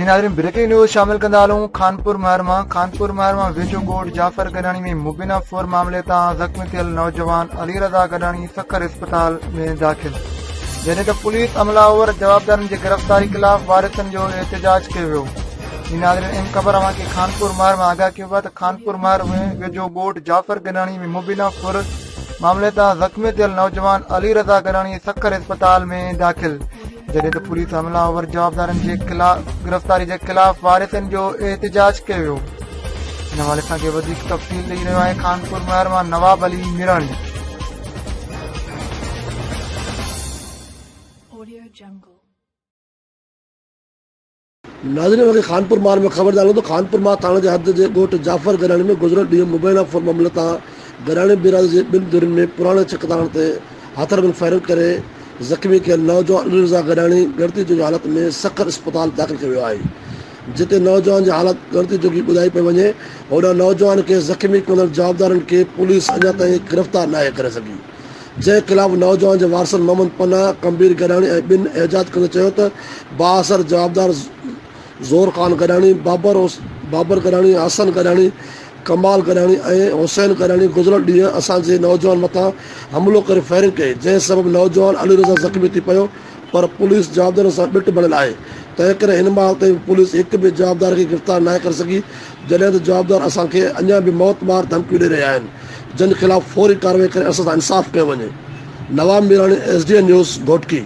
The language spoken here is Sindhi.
جي ناظرين بريڪنگ نيوز شامل ڪندا هلون خانپور مهر مان خانپور مهر مان ويجهو ڳوٺ جعفر گڏاڻي ۾ مبينا ڦر معاملي تان زخمي ٿيل نوجوان علي رضا گڏاڻي سکر اسپتال ۾ داخل جڏهن ته پوليس عملا اور جوابدارن جي گرفتاري خلاف وارثن جو احتجاج ڪيو ويو جي ناظرين اهم خبر اوهان کي خانپور مهر مان آگاهه ڪيو ويو ته خانپور مهر ۾ ويجهو ڳوٺ جعفر گڏاڻي ۾ مبينا ڦر معاملي تان زخمي ٿيل نوجوان علي رضا گڏاڻي سکر اسپتال ۾ داخل جڏهن ته پوليس حمله آور جوابدارن جي خلاف گرفتاري جي خلاف وارثن جو احتجاج ڪيو ويو ان حوالي سان کي وڌيڪ تفصيل ڏئي رهيو آهي خانپور مهر مان نواب علي ميراڻي. Audio Jungle. ناظرين اوهان کي خانپور مار ۾ خبر ڏيان ته خانپور مار ٿاڻي جي حد جي ڳوٺ جعفر گڏاڻي ۾ گذريل ڏينهن مبينا ڦر معاملي تان گڏاڻي برادري جي ٻن ڌرين ۾ پراڻي ڇڪتاڻ تي هٿياربند فائرنگ ڪري زخمي ڪيل نوجوان علي رضا گڏاڻي ڳڻتي جوڳي حالت ۾ سکر اسپتال داخل ڪيو ويو آهي جتي نوجوان جي حالت ڳڻتي جوڳي ٻڌائي پئي وڃي هوڏانهن نوجوان کي زخمي ڪندڙ جوابدارن کي پوليس اڃا تائين گرفتار ناهي ڪري سگهي. جنهن خلاف نوجوان جي وارثن محمد پناهه، ڪمبير گڏاڻي ۽ ٻين احتجاج ڪندي چيو ته بااثر جوابدار زور خان گڏاڻي، بابر بابر گڏاڻي، حسن گڏاڻي، ڪمال گڏاڻي ۽ حسين گڏاڻي گذريل ڏينهن اسان جي نوجوان مٿان حملو ڪري فائرنگ ڪئي، جنهن سبب نوجوان علي رضا زخمي ٿي پيو پر پوليس جوابدارن سان ٻٽ بڻيل آهي، تنهن ڪري هن مهل تائين به پوليس هڪ به جوابدار کي گرفتار ناهي ڪري سگهي، جڏهن ته جوابدار اسان کي اڃا به موت مار ڌمڪيون ڏئي رهيا آهن. جن خلاف فوري ڪارروائي ڪري اسان سان انصاف ڪيو وڃي. Nawab Mirani S D N news Ghotki.